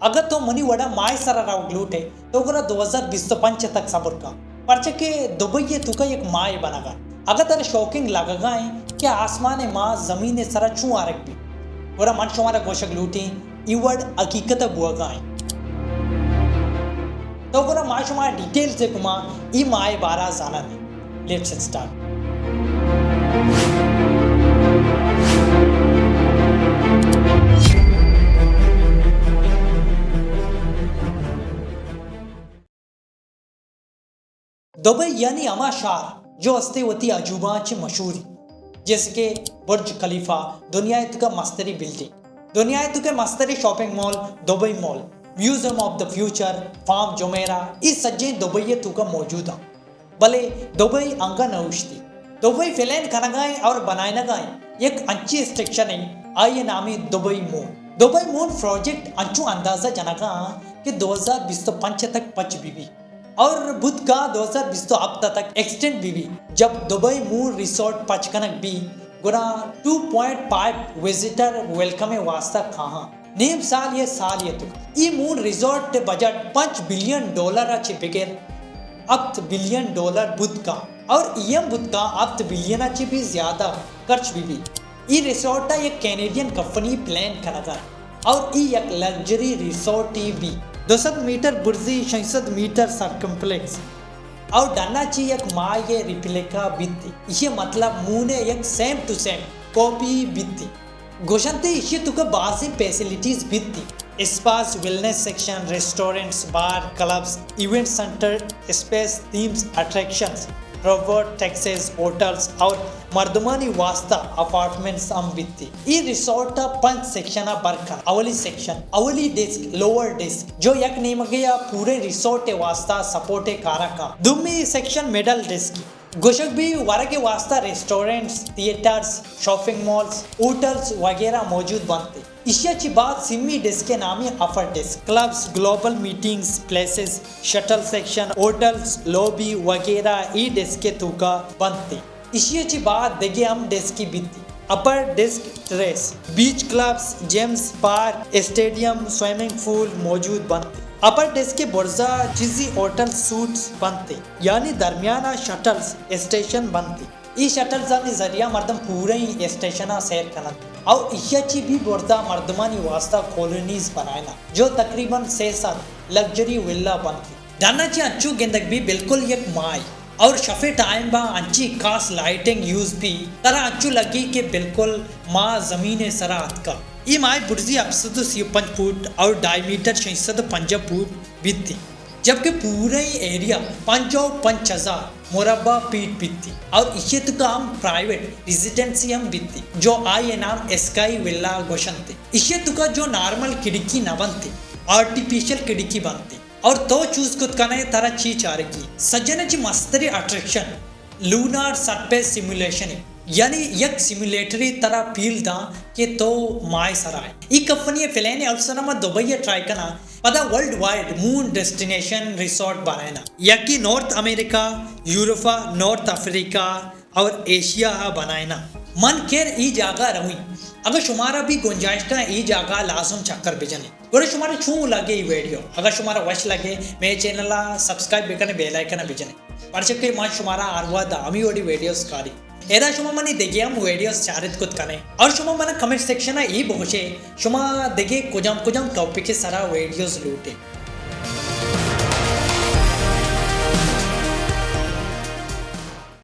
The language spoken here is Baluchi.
اگاں تو منی وڑا ماہ سرا روگ لوٹ ئے، تو گڑا دو ہزار بیست و پنچ تک صبر کن، پرچہ کہ دبئی ءِ توکا یک ماہ بنگا۔ اگاں ترا شاکنگ لگگا ایں کہ آسمان ءِ ماہ زمین ءِ سرا چوں آرگ بی، گڑا من شمارا گوشگ لوٹیں، اے وڑ حقیقت ءَ بوگا ایں۔ تو گڑا ما شما ڈیٹیلز ءِ گما اے ماہ ءِ بارا زاناں۔ Let's start. دبئی یعنی ہما شہر جو ہستے وتی عجوباں چہ مشہوری، جیسے کہ برج خلیفہ، دنیا ءِ توکا مستری بلڈنگ، دنیا ءِ توکا مستری shopping mall, Dubai mall, museum of the future, form جمیرہ، اے سجیں دبئی ءِ توکا موجود ایں۔ بلے دبئی انگا نہ اوشتی۔ دبئی پلان کنگا ایں اور بنائینگا ایں۔ یک انچیں اسٹرکچر ایں، آئی ءِ نام ایں دبئی مون۔ دبئی مون پروجیکٹ انچو اندازہ جنگا ایں کہ دو ہزار بیست و پنچ تک پچ بی بی اور بوت کاں دو ہزار بیست و ہفت تک ایکسٹینڈ بی بی۔ جب دبئی مون ریسارٹ پچ کنگ بی، گڑا two point five visitor welcome ءِ واسطہ کاہاں۔ نیم سال یا سال ءِ توکا۔ اے مون ریزورٹ ءِ بجٹ پنچ بلین ڈالر ءَ چہ بگر ہپت بلین ڈالر بوت کاں اور اے ہم بوت کاں ہپت بلین ءَ چہ بھی زیادہ خرچ بی بی۔ اے ریزورٹ ءَ یک کینیڈین کمپنی پلان کنگا ایں اور اے یک لگژری ریزورٹ ئی بی۔ دو سد میٹر برزی، شش سد میٹر سرکمفلیکس اور ڈنا چہ یک ماہ ءِ ریپلیکا بیت۔ ایشی مطلب مون ءِ یک سیم ٹو سیم کاپی بیت۔ گوشنت ایشی توکا بازیں فیسلٹیز بیت۔ Spas, wellness section, restaurants, bar, clubs, event centre, space, themes, attractions, robot taxis, hotels اور مردمانی واسطہ اپارٹمنٹس ہم بیت۔ اے ریسورٹ ءَ پنچ سیکشن ءَ بر کن۔ اولی سیکشن، اولی ڈیسک، لوور ڈیسک، جو یک نیمگے ءَ پورے ریسورٹ ءِ واسطہ سپورٹ ءِ کارا کن۔ دومی سیکشن، مڈل ڈیسک، گوشگ بی ورگ ءِ واسطہ restaurants, theatres, shopping malls, hotels وغیرہ موجود بنت۔ ایشی ءَ چہ بعد سیمی ڈیسک ءِ نام ایں upper desk, clubs, global meetings places, shuttle section, hotels, lobby وغیرہ اے ڈیسک ءِ توکا بنت۔ ایشی ءَ چہ بعد دگہ ہم ڈیسکی بیت۔ Upper desk terrace, beach clubs, gyms, park, stadium, swimming pool موجود بنت۔ اپر ڈیسک ءِ برزا چیزی ہوٹل سوٹس بنت، یعنی درمیان ءَ شٹلز اسٹیشن بنت۔ اے شٹلزانی ذریعہ مردم پوریں اسٹیشن ءَ سیر کننت اور ایشی ءَ چہ بھی برزا مردمانی واسطہ کالونیز بنائیناں، جو تقریباً سے سد لگژری ولا بنت۔ ڈن ءَ چہ انچو گندگ بی بالکل یک ماہے اور شف ءِ ٹائم با انچیں خاص لائٹنگ یوز بی، ترا انچو لگی کہ بالکل ما زمین ءِ سرا اتکا۔ اے ماہ ءِ برزی ہپت سد و سی و پنچ فٹ اور ڈائیمیٹر شش سد و پنجاہ فٹ بیت، جبکہ پوریں ایریا پنجاہ و پنچ ہزار مربع فٹ بیت اور ایشی توکا ہم پرائیویٹ ریزیڈنسی ہم بیت، جو آئی ءِ نام اسکائی ولا گوشنت۔ ایشی توکا جو نارمل کھڑکی نہ بنت، آرٹیفیشل کھڑکی بنت۔ اور تو چوز کت کن ئے ترا چی چارگی۔ سجن ءَ چہ مستریں اٹریکشن لونار سرفیس سیمولیشن ایں، یعنی یک سیمولیٹرے ترا فیل داں کہ تو ماہ ءِ سرا ئے۔ اے کمپنی ءِ پلان ایں، اول سرا ما دبئی ءَ ٹرائی کناں، پدا ورلڈ وائڈ مون ڈیسٹینیشن ریسارٹ بنائیناں، یکے نارتھ امریکہ، یورپا، نارتھ افریقہ، اور ایشیا ءَ بنائیناں۔ من خیر اے جاگہ رویں۔ اگاں شمارا بھی گنجائش کن اے جاگہ لازم چکر بجنے۔ گڑا شمارا چون لگے اے ویڈیو؟ اگاں شمارا وش لگے، مئے چینل ءَ سبسکرائب بکنے، بیل آئیکن ءَ بجنے۔ پرچہ کہ من شمارا ہر وھد ہمی وڑی ویڈیوز کاری۔ ادا شما منی دگہ ہم ویڈیوز چارت کت کنے۔ اور شما منا کمنٹ سیکشن ءَ اے بگوشے، شما دگہ کجام کجام ٹاپک ءِ سرا ویڈیوز لوٹے۔